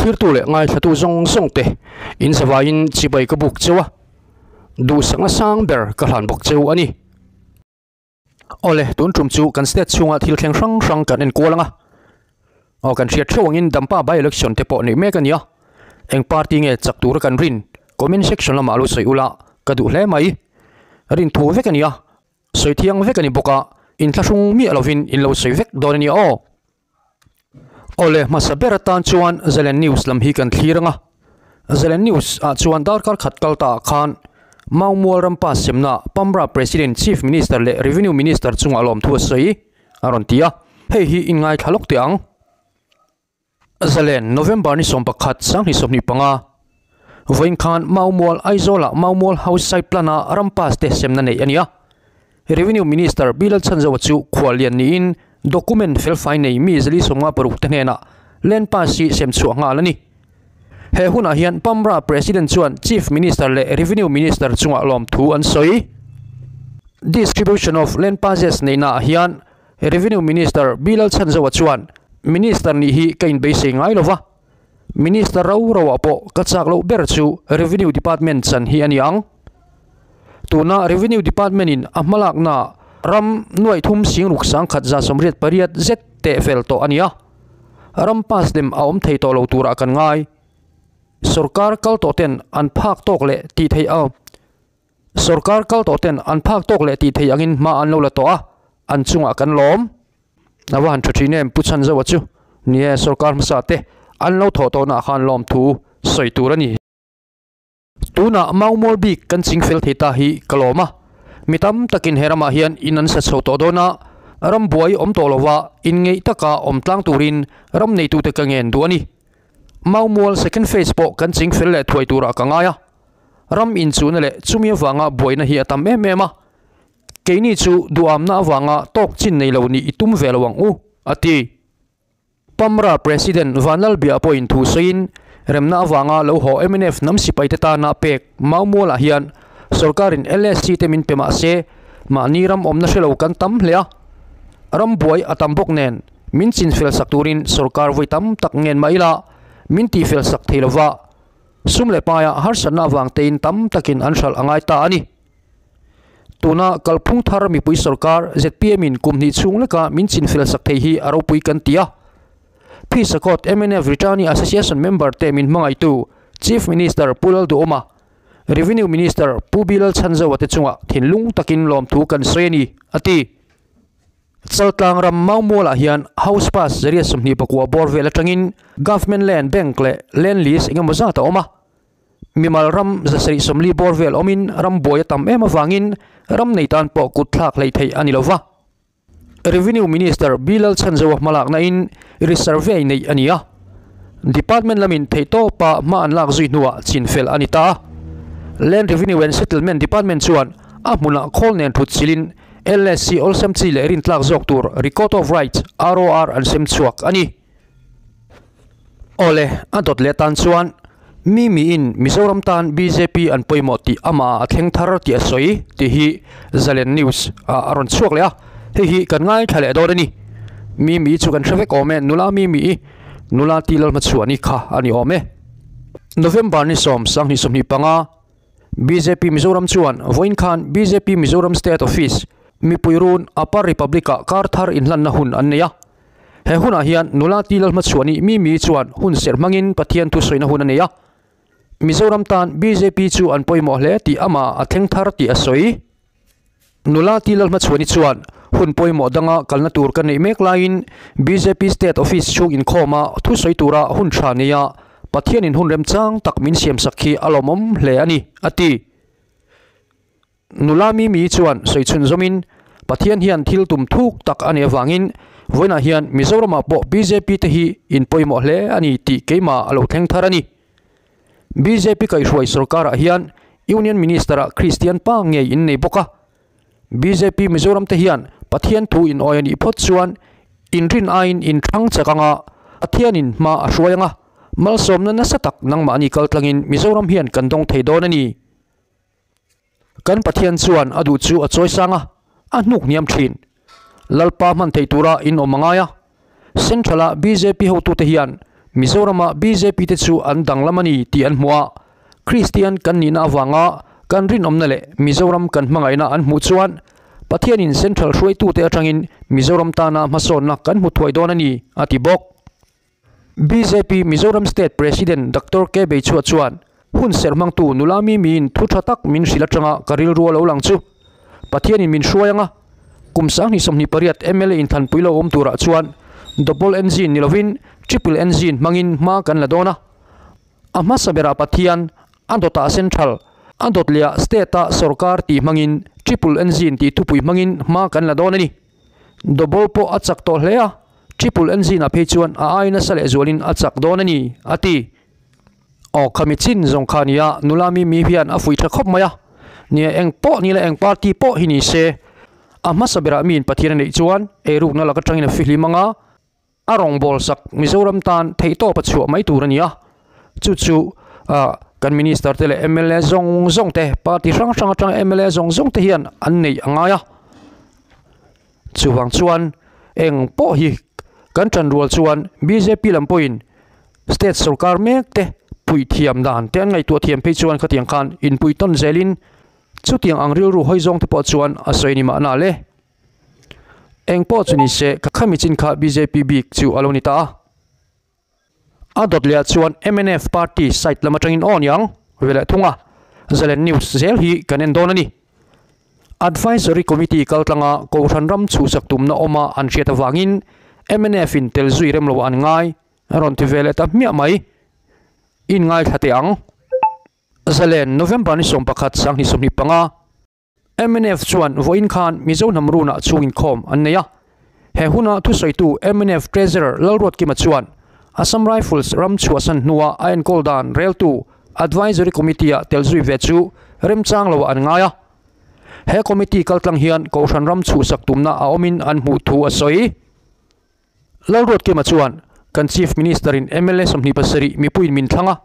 Thlirtu leh ngaithlatu zawng zawng te in zavaiin chibai ka buk cheu a, duhsakna sang ber ka hlan bawk cheu a ni. Awle, tun tum chu kan state chhunga thil thleng hrang hrang kan enkual ang a. Aw, kan hriat theuh angin Dampa by election te pawh neih mek a ni a. Eng party nge chak tura kan rin? Comment section lamah lo sawi ula ka duh hle mai. Rin thu vek a ni a, sawi thiang vek a ni bawk a, inthlahrung miah lovin in lo sawi vek dawn a ni aw. Awle, hmasa ber atan chuan Zalen News lam hi kan thlir ang a. Zalen News ah chuan darkar khat kal ta ah khan Maumual rampa semna Pamra President, Chief Minister leh Revenue Minister chungah lawmthu a sawi a rawn ti a. Hei hi inngaithla lawk teh ang. Zalen, November ni 11, 2025, Vawiin khan Maumual, Aizawlah Maumual House Site Plan-a ram pass te semna neih a ni a. Revenue Minister Bilal Chhanzoa chu khuallian niin document felfai nei mi 456 te hnenah land pass hi sem chhuah nghal a ni. He hunah hian Pamra President chuan Chief Minister leh Revenue Minister chungah lawmthu an sawi. Distribution of land passes neihnaah hian Revenue Minister Bilal Chhanzoa chuan Minister nih hi ka inbeisei ngai lo va, Minister ro roah pawh ka chak loh ber chu Revenue Department chan hi a ni ang. Tuna Revenue Department in a hmalakna ram nuaih thum sing ruk 1188 zet teh fel tawh a ni a. Ram pass lem a awm thei tawh lo turah kan ngai. Sorkar kal tawh ten an phak tawk leh tih theih a. Sorkar kal tawh ten an phak tawk leh tih theih angin hma an lo la tawh a, an chungah kan lawm. A va han tha thin em Pu Chhanzoa chu. Ni e, sorkar hmasa te an lo thawh tawhnaah khan lawmthu sawi tur a ni. Tunah Maumual bik kan ching fel thei ta hi ka lawm a. Mi tam takin he ramah hian in an sa chho tawh dawn a, ram buai awm tawh lova inngeih taka awm tlang turin ram neitute ka ngen duh a ni. Maumual second phase pawh kan ching fel leh thuai turah ka ngai a. Ram inchuhna leh chumi avanga buaina hi a tam em em a. Keini chu duhamna avanga tawk chin nei lo nih i tum ve lo ang u, a ti. Pamra President Vanlalbia pawhin thu sawiin, remna avanga lo haw mnf hnam sipaite tana pek Maumualah hian sorkarin LSC te min pe mah se, mahni ram awmna hre lo kan tam hle a. Ram buai a tam bawk nen min chinfel sak turin sorkar vawi tam tak ngen mah ila min tihfel sak thei lova, sum leh paia harsatna avang tein tam takin an hralh a ngai ta a ni. Tuna kalphung thar mipui sorkar zpm in kum hnih chhung leka min chinfel sak thei hi a ropui kan ti a. Phisakawt mnf Returning Association member te min hmangaihtu Chief Minister Pu Lalduhawma, Revenue Minister Pu Bilal Chhanzoa te chungah thinlung takin lawmthu kan sawi a ni, a ti. Chaltlang ram Maumualah hian House Pass zariat 29 bawr vel atangin Government Land Bank leh Land Lease engemaw zat a awm a. Mimal ram 740 bawr vel awmin ram buai a tam em avangin ram nei tan pawh kut thlak hleih theih a ni lo va. Revenue Minister Bilal Chhanzoa hmalakna in resurvey neih a ni a. Department lamin theihtawpa hma an lak zui hnuah chinfel a ni ta a. Land Revenue and Settlement Department chuan a hmunah khawl nen thut chilin LSC awlsam chi leh rintlak zawk tur Record of Rights, ROR, an sem chhuak a ni. Awle, a dawt leh atan chuan mi miin Mizoram tan bjp an pawimawh tih amah a thleng thar tih a sawi tih hi Zalen News ah a rawn chhuak leh a, hei hi kan ngaithla leh dawn a ni. Mi mi chu kan hre vek awm e, nula mi mi nula tih lal hmachhuah ni kha a ni awm e. November ni 10, 2025, bjp Mizoram chuan vawiin khan bjp Mizoram State Office mipui run Upper Republic ah kar thar inhlanna hun an nei a. He hunah hian nula ti lal hmachhuahni mi mi chuan hun serh hmangin Pathian thusawina hun a nei a. Mizoram tan bjp chu an pawimawh hle tih amah a thleng thar tih a sawi. Nula ti lal hmachhuahni chuan hun pawimawh danga kalna tur ka neih mek laiin bjp State Office chhung inkhawma thusawi tura hun tha neia Pathianin hun remchang tak min siamsak hi a lawmawm hle a ni, a ti. Nula Mimi chuan sawi chhun zawmin, Pathian hian thil tum thuk tak a nih avangin vawiinah hian Mizoramah pawh bjp te hi in pawimawh hle a ni tih keimah a lo thleng thar a ni. Bjp kaihhruai sorkarah hian Union Minister-ah Kristian pa ngei in nei bawk a. Bjp Mizoram te hian Pathian thu in awi a nih phawt chuan inrin aiin in thlang chak anga Pathianin hma a hruai anga malsawmna nasa tak nangmahni kaltlangin Mizoram hian kan dawng thei dawn a ni. Kan Pathian chuan a duh chu a chawi sang a, a hnuk hniam thin. Lalpa hman theih tura in awm a ngai a. Central-a bjp hotute hian Mizorama bjp te chu an danglam a ni tih an hmu a, Kristian kan nihna avanga kan rinawmna leh Mizoram kan hmangaihna an hmuh chuan Pathianin Central hruaitute atangin Mizoram tana hmasawnna kan hmu thuai dawn a ni, a ti bawk. Bjp Mizoram State President Doctor K Beichhua chuan, Hun serh hmangtu nula mi miin thu tha tak min hrilh atanga ka rilru a lo lang chu. Pathianin min hruai anga kum 2028 mla inthanpui lo awm turah chuan double engine ni lovin triple engine hmangin hma kan la dawn a. A hmasa berah Pathian, a dawtah Central, a dawt lehah State-a sorkar tih hmangin triple engine tih thupui hmangin hma kan la dawn a ni. Double pawh a chak tawh hle a, triple engine-ah phei chuan a ai nasa lehzualin a chak dawn a ni, a ti. Aw khami chin zawng kha nia, nula mi mi hian a fuih tha khawp mai a. Nia eng pawh ni la eng party pawh hi ni se, a hmasa berah miin Pathian a neih chuan eirukna lak atangin a fihlim ang a, a rawngbâwl sak Mizoram tan theihtawp a chhuah mai tur a ni a, chu chu kan Minister te leh mla zawng zawng te, party hrang hrang atanga mla zawng zawng te hian an neih a ngai a. Chuvang chuan eng pawh hi kan ṭan rual chuan bjp lam pawhin state sorkar mek te puih thiam dan te an ngaihtuah thiam phei chuan khatiang khan inpui tawn zelin chutiang ang rilru hawi zawng te pawh chuan a sawi ni mahna le. Eng pawh chu ni se ka khami chin kha bjp bik chu a lo ni ta a. A dawt leh ah chuan mnf party site lam atangin aw niang ve leh thung a, Zalen News zel hi kan en dawn a ni. Advisory Committee kaltlanga Kohhran ram chhuhsak tumna awma an hriat avangin mnf in tel zui rem lo an ngai a rawn ti ve leh ta hmiah mai. In ngaithla teh ang. Zalen November ni 11 2025. Mnf chuan vawiin khan Mizo hnam runah chhung inkhawm an nei a. He huna thusawitu mnf Treasurer Lalruatkima chuan Assam Rifles ram chhuahsan hnua a enkawl dan reltu Advisory Committee-ah tel zui ve chu remchang loah an ngai a. He committee kaltlang hian Kohhran ram chhuhsak tumna a awmin an hmuh thu a sawi. Lalruatkima chuan, Kan Chief Minister-in mla 27 mipuiin min thlang a,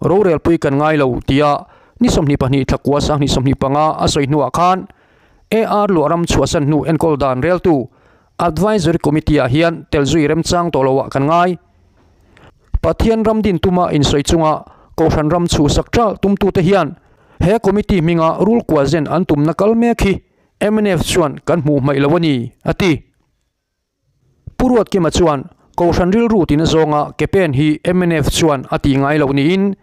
rorelpui kan ngai lo, tia ni 22 thla kua 2025 a sawi hnuah khan AR luahram chhuahsan hnu enkawl dan reltu Advisory Committee-ah hian tel zui remchang tawh loah kan ngai. Pathian ram din tuma insawi chunga Kohhran ram chhuhsak ṭalh tumtute hian he committee hminga rul kua zen an tumna kal mek hi mnf chuan kan hmuh hmaih lo a ni, a ti. Pu Ruatkima chuan Kohhran rilru tina zawnga ke pen hi mnf chuan a tih ngai loh niin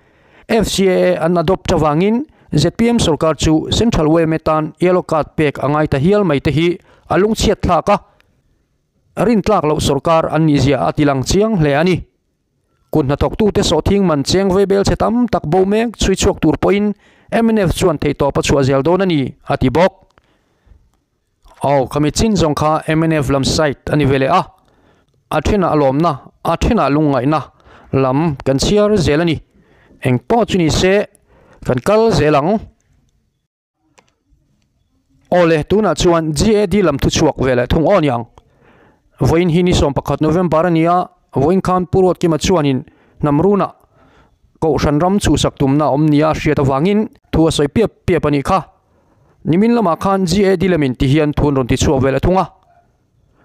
FCAA an adopt avangin zpm sorkar chu Central yma tan yellow card pek a ngai ta hial mai te hi a lungchhiat thlak a, rintlak loh sorkar an nihzia a tilang chiang hle a ni. Kut hnathawktute sawhthing man cheng vaibel chhe tam tak bo mek chhui chhuak tur pawhin mnf chuan theihtawp a chhuah zel dawn a ni, a ti bawk. Aw, khami chin zawng kha mnf lam site a ni ve leh a, a thenah lawmna, a thenah lungngaihna lam kan chhiar zel a ni. Eng pawh chu ni se, kan kal zel ang. Aw le, tunah chuan GAD lam thu chhuak ve leh thung aw niang. Vawiin hi ni 11 November a ni a, vawiin khan Pu Ruatkima chuanin hnam runah Kohhran ram chhuhsak tumna a awm nia a hriat avangin thu a sawi piap piap a nih kha. Nimin lamah khan GAD lamin ti hian thu an rawn ti chhuak ve leh thung a.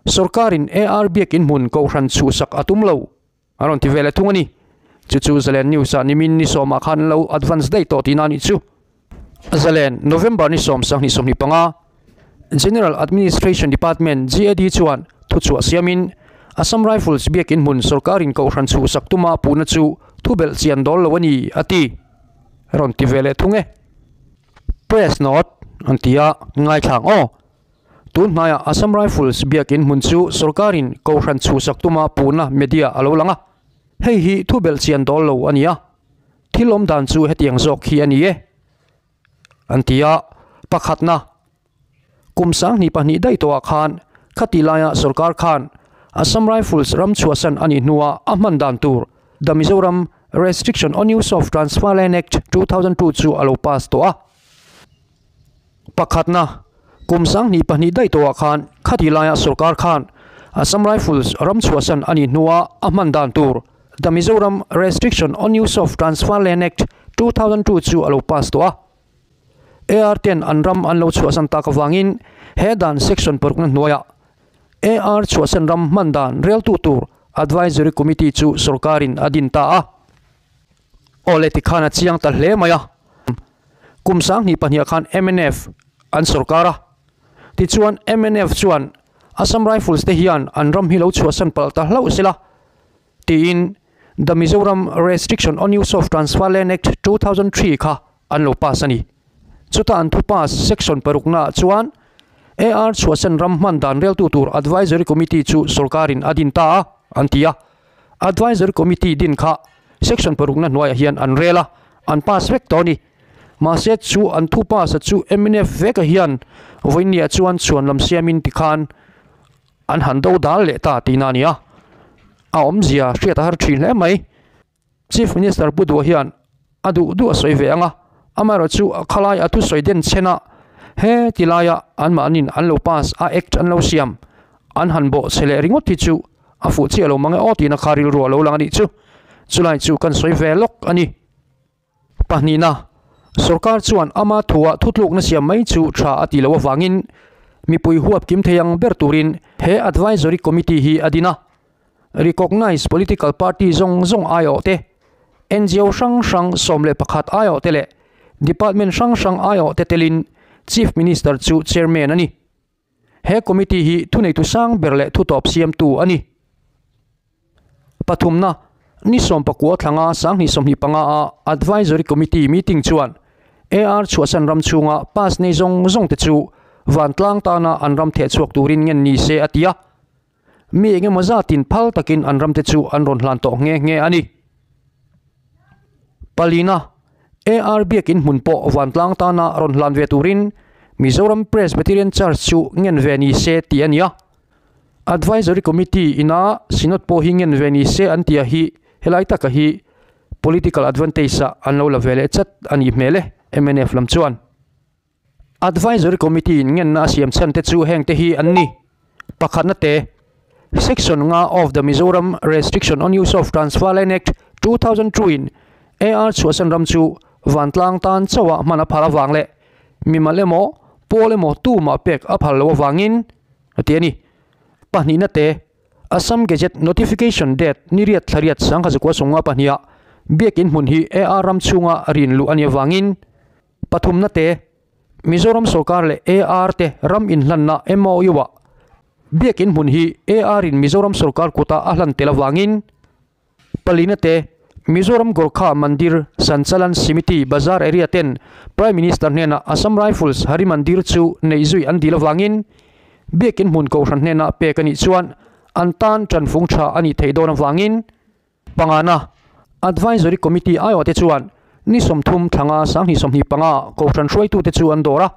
Sorkarin AR biakin hmun Kohhran chhuhsak a tum lo a rawn ti ve leh thung a ni. Chu chu Zalen News-ah nimin ni sawmah khan an lo advance daih tawh tihna a nih chu. Zalen, November ni sawm sanghnih sawmhnih panga, General Administration Department, GAD, chuan thuchhuah siamin Assam Rifles biakin hmun sorkarin Kohhran chhuhsak tuma puhna chu thubelh chian dawl lo a ni, a ti. Rawn ti ve leh thung e. Press note an ti a, ngaithlang aw. Tun hnaiah Assam Rifles biakin hmun chu sorkarin Kohhran chhuhsak tuma puhna media a lo lang a. Hei hi thu belh chian dawl lo a ni a, thil awm dan chu hetiang zawk hi a ni e, an ti a. Pakhatna, kum 2002 daih tawhah khan khati laia sorkar khan Assam Rifles ram chhuahsan a nih hnuah a hman dan tur The Mizoram Restriction on Use of Transfer Land Act 2002 chu a lo pass tawh a. Pakhatna, kum 2002 daih tawhah khan khati laia sorkar khan Assam Rifles ram chhuahsan a nih hnuah a hman dan tur The Mizoram Restriction on Use of Transfer Land Act 2002 chu a lo pass tawh a. AR ten an ram an lo chhuahsan tak avangin he dan section parukna hnuaiah AR chhuahsan ram hman dan reltu tur Advisory Committee chu sorkarin a din ta a. Aw le tikhan a chiang ta hle mai a. Kum sanghnih pahniha khan mnf an sorkar a. Tichuan mnf chuan Assam Rifles te hian an ram hi lo chhuahsan palh ta hlauh sela tiin The Mizoram Restriction on Use of Transfer Land Act 2003 kha an lo pass a ni. Chuta an thu pass section paruknaah chuan AR chhuahsan ram hman dan reltu tur Advisory Committee chu sorkarin a din ta a, an ti a. Advisory Committee din kha section parukna hnuaiah hian an rel a, an pass vek tawh a ni. Mahse chu an thu pass a chu mnf veka hian vawinia chuan chhuan lam siamin tikhan an han do dal leh ta tihna a ni a. A awmzia hriat a har thin hle mai. Chief Minister Pu Duha hian a duh duh a sawi ve ang a, amaherawhchu a khalai a thusawi den chhen a, he ti laia anmahniin an lo pass a act an lo siam an han bawh chhe leh ringawt hi chu a fuh chiah lo mang e aw tihna kha rilru a lo lang a nih chu. Chulai chu kan sawi ve lawk a ni. Pahnihna, sorkar chuan ama thua thutlukna siam mai chu tha a tih loh avangin mipui huap kim thei ang ber turin he Advisory Committee hi a din a. Recognised political party zawng zawng aiawh te, NGO hrang hrang 11 aiawh te leh department hrang hrang aiawh te telin Chief Minister chu Chairman a ni. He committee hi thuneitu sang ber leh thutawp siamtu a ni. Pathumna, ni 19 thlanga 2025 a Advisory Committee meeting chuan AR chhuahsan ram chhunga pass nei zawng zawng te chu vantlang tana an ram theh chhuak turin ngen ni se a ti a. Mi engemaw zatin phal takin an ramte chu an rawn hlan tawh nghe nghe a ni. Palina, AR Biakin hmun pawh vantlang tana rawn hlan ve turin Mizoram Presbyterian Church chu ngen ve ni se tih a ni a. Advisory Committee ina Synod pawh hi ngen ve ni se an tia hi helai taka hi political advantage ah an lo la ve leh chat a nih hmel e, mnf lam chuan. Advisory Committee in ngenna a siam chhan te chu heng te hi an ni. Pakhatna te, Section nga of the Mizoram Restriction on Use of Transfer Land Act 2002 in AR chhuahsan ram chu vantlang tan chauha hman a phal avang leh mimal emaw pawl emaw tumah pek a phal loh avangin a ti a ni. Pahnihna te, Assam Gazette Notification Date ni riat thla riat 1952 ah biakin hmun hi AR ram chhunga rin luh a nih avangin Pathumna te, Mizoram sorkar leh AR te ram inhlanna MOU-ah biakin hmun hi AR-in Mizoram sorkar kuta a hlan tel avangin palina te, Mizoram Gorkha Mandir Sanchalan Simiti Bazar area ten Prime Minister hnenah Assam Rifles Hari Mandir chu neih zui an dil avangin biakin hmun kohhran hnenah pek a nih chuan an tan tanfung tha a nih theih dawn avangin Pangana, Advisory Committee aiawhte chuan ni 30 thlanga 2025 Kohhran hruaitute chu an dawr a.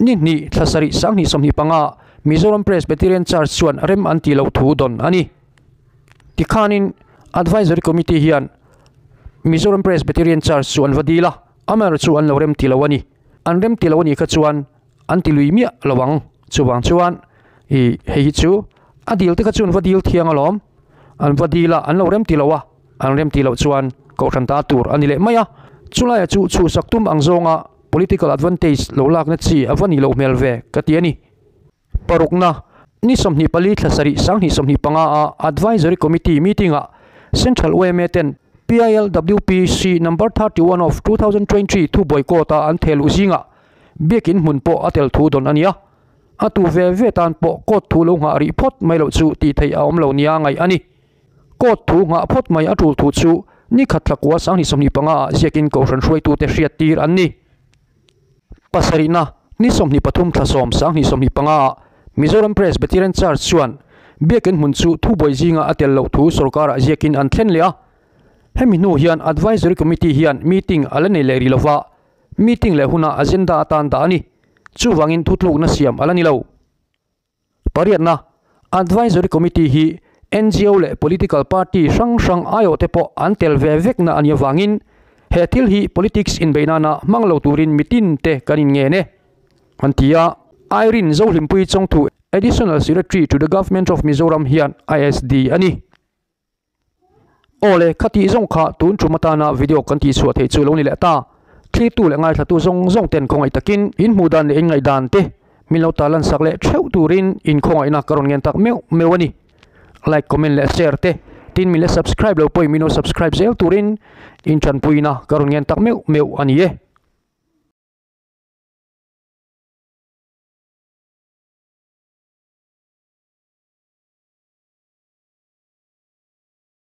Ni hnih thla sarih 2025 Mizoram Presbyterian Church chuan rem an tih loh thu dawn a ni. Tikhanin Advisory Committee hian Mizoram Presbyterian Church chu an va dil a, amaherawhchu chu an lo rem ti lo a ni. An rem ti lo a nih kha chuan an ti lui miah lo ang. Chuvang chuan ih hei hi chu a dil te kha chu an va dil thiang alawm. An va dil a, an lo rem ti lo a, an rem ti loh chuan kohhran ta tur a ni leh mai a. Chulaiah chu chhuhsak tum ang zawnga political advantage lo lakna chi a va nih loh hmel ve ka ti a ni. Parukna, ni 24 thla sarih 2025 a Advisory Committee meeting ah Central yma ten PILWPC number 31 of 2023 thubuai court a an thehluh zingah Biakin hmun pawh a tel thu dawn a nia. A tu ve ve tan pawh court thu lo nghah rih phawt mai loh chu tih theih a awm lo nia ngaih a ni. Court thu nghah phawt mai a tul thu chu ni khat thla kua 2025 ah ziakin kohhran hruaitute hriat tir an ni. Pasarihna, ni 23 thla 10 2025 ah Mizoram Presbyterian Church chuan biakin hmun chu thubuai zinga a tel loh thu sorkarah ziakin an thlen leh a. Hemi hnu hian Advisory Committee hian meeting a la nei leh rih lova, Meeting leh hunah agenda atan dah a ni. Chuvangin thutlukna siam a la ni lo. Pariatna, Advisory Committee hi NGO leh political party hrang hrang aiawhte pawh an tel ve vekna a nih avangin he thil hi politics inbeih nana hmang lo turin mitin te kan inngen e, an ti a. Irene Zohlimpui Chawngthu, Additional Secretary to the Government of Mizoram hian ISD a ni. Aw le, khatih zawng kha tun tum atana video kan tihchhuah theih chu lo ni leh ta. Thlitu leh ngaithlatu zawng zawng ten khawngaih takin in hmuh dan leh in ngaihdan te min lo ta lansak leh theuh turin in khawngaihna ka rawn ngen tak meuh meuh a ni. Like, comment leh share te tin min la subscribe lo pawhin min lo subscribe zel turin in tanpuina ka rawn ngen tak meuh meuh a ni e.